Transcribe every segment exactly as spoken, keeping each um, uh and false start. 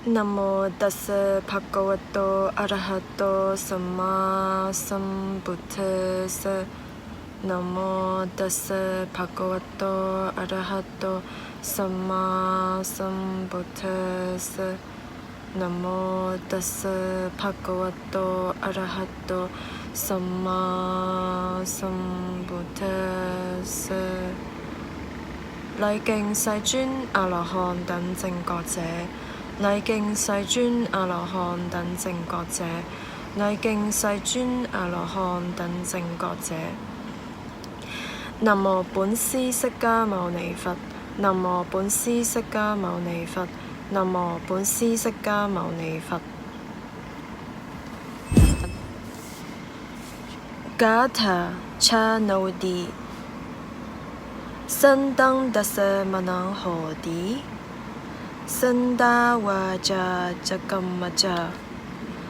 Namo tassa bhagavato arahato sammāsambuddhassa. Namo tassa bhagavato arahato sammāsambuddhassa. Namo tassa bhagavato arahato sammāsambuddhassa. 禮敬世尊阿羅漢等正覺者，禮敬世尊阿羅漢等正覺者，禮敬世尊阿羅漢等正覺者。 Namo 本師釋迦牟尼佛。Namo 本師釋迦牟尼佛。Namo 本師釋迦牟尼佛。 Gāthā ca navoti. Santaṃ tassa manaṃ hoti, santā vācā ca kammā ca,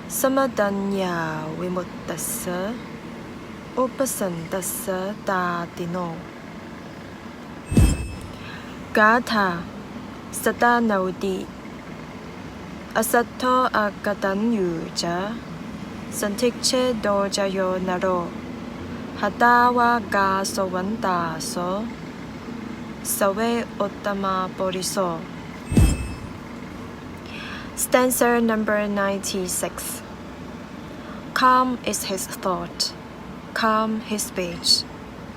samadaññā vimuttassa, uppasantassa tātino. Gāthā. Sattā navoti. Asaddho akataññū ca, sandiṭṭhito ca yo naro, hatvā kāsavantaso, sabbe uttamapuriso. Stanza number ninety-six. Calm is his thought, calm his speech,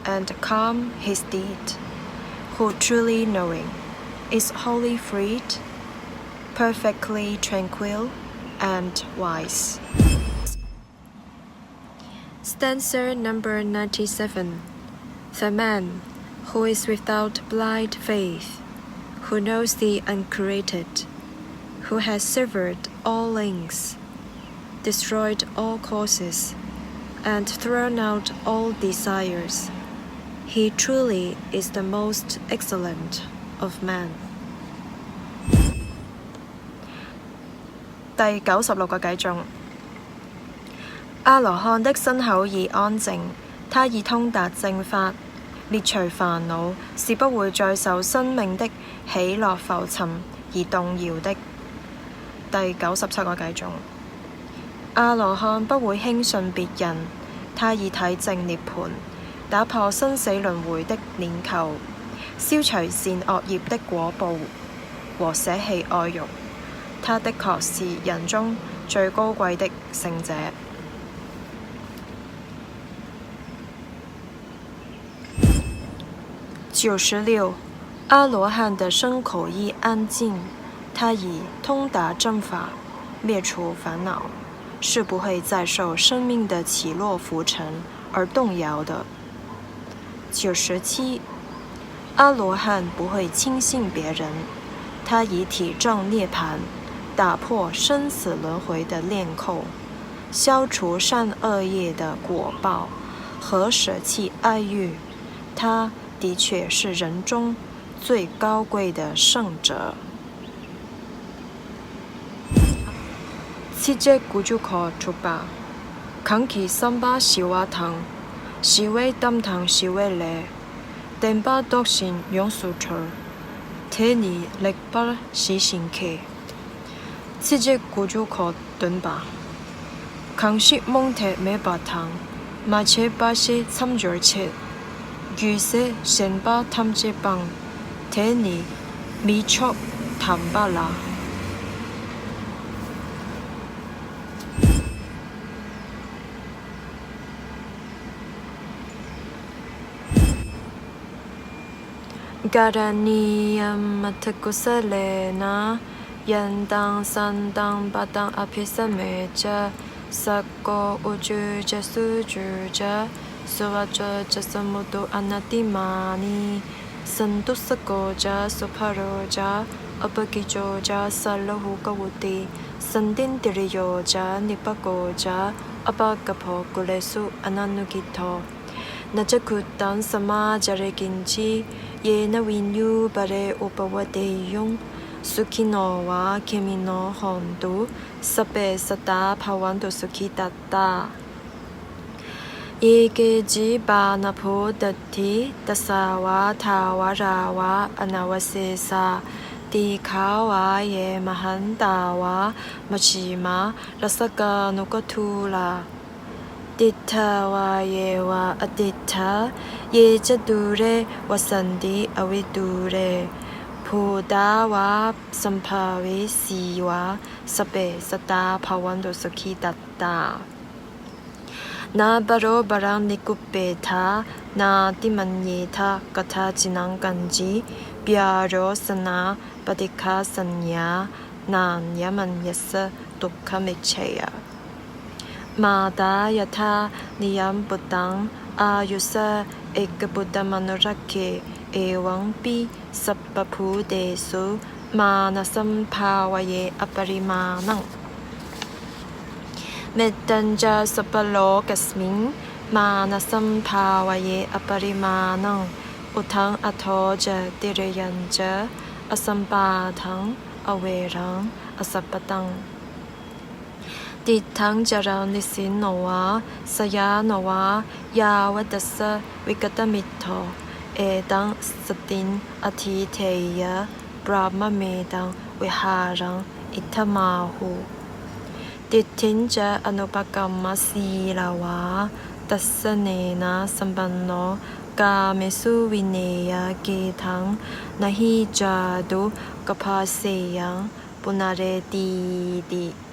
and calm his deed. Who truly knowing is wholly freed, perfectly tranquil, and wise. Stanza number ninety-seven. The man who is without blind faith, who knows the uncreated, who has severed all links, destroyed all causes, and thrown out all desires, he truly is the most excellent of men. 第九十六個偈頌。阿羅漢的身口意安靜，他已通達正法，滅除煩惱，是不會再受生命的喜樂浮沉而動搖的。第九十七個偈頌。阿羅漢不會輕信別人，他已體證涅槃，打破生死輪迴的鏈扣，消除善惡業的果報，和捨棄愛欲。他的確是人中最高貴的聖者。九十六，阿羅漢的身口意安靜，他已通達正法，滅除煩惱，是不會再受生命的起落浮沉而動搖的。 九十七，阿羅漢不會輕信別人，他已體證涅槃，打破生死輪迴的鏈扣，消除善惡業的果報，和捨棄愛欲，他的確是人中最高貴的聖者。 七十九個讀法。Kaṅkhi sampā sīvattham, sīve tamthaṃ sīve re. Tempa tokshin yong suthar, tenhi rekpa sīsinghe. 七十九個短法。 Kaṅkhi moṅdhe me patthaṃ, majjhe passe samyorche. Yūse sampā dhammaceppaṃ, tenhi miccho dhammāpala. Karaṇīyamatthakusalena, yantaṃ santaṃ padaṃ abhisamecca. Sakko ujū ca suhujū ca, suvaco cassa mudu anatimānī. Santussako ca subharo ca, appakicco ca sallahukavutti. Santindriyo ca nipako ca, appagabbho kulesu ananugiddho. Na ca khuddaṃ samācare kiñci, yena viññū pare upavadeyyuṃ. Sukhino vā khemino hontu, sabbe sattā bhavantu sukhitattā. Ye keci pāṇabhūtatthi, tasā vā thāvarā vā anavasesā. Dīghā vā ye mahantā vā, majjhimā rassakānukathūlā, diṭṭhā vā ye vā adiṭṭhā, ye ca dūre vasanti avidūre, bhūtā vā sambhavesī vā, sabbe sattā bhavantu sukhitattā. Na paro paraṃ nikubbetha, nātimaññetha katthaci naṃ kañci, pyarosanā paṭighasaññā, nāññamaññassa dukkhamiccheyya. Mātā yathā niyaṃ puttaṃ, āyusā ekaputtamanurakkhe, evampi sabbabhūtesu, mānasambhāvaye aparimāṇaṃ. Mettañca sabbalokasmiṃ, mānasambhāvaye aparimāṇaṃ, uddhaṃ adho ca tiriyañca, asambādhaṃ averaṃ asapattaṃ. Tiṭṭhaṃ caraṃ nisinno vā, sayāno vā yāvatassa vigatamiddho, etaṃ satiṃ adhiṭṭheyya, brahmametaṃ vihāraṃ idhamāhu. Diṭṭhiñca anupagamma sīlavā, dassanena sampanno, kāmesu vineyya gedhaṃ, na hi jātu gabbhaseyyaṃ punaretīti.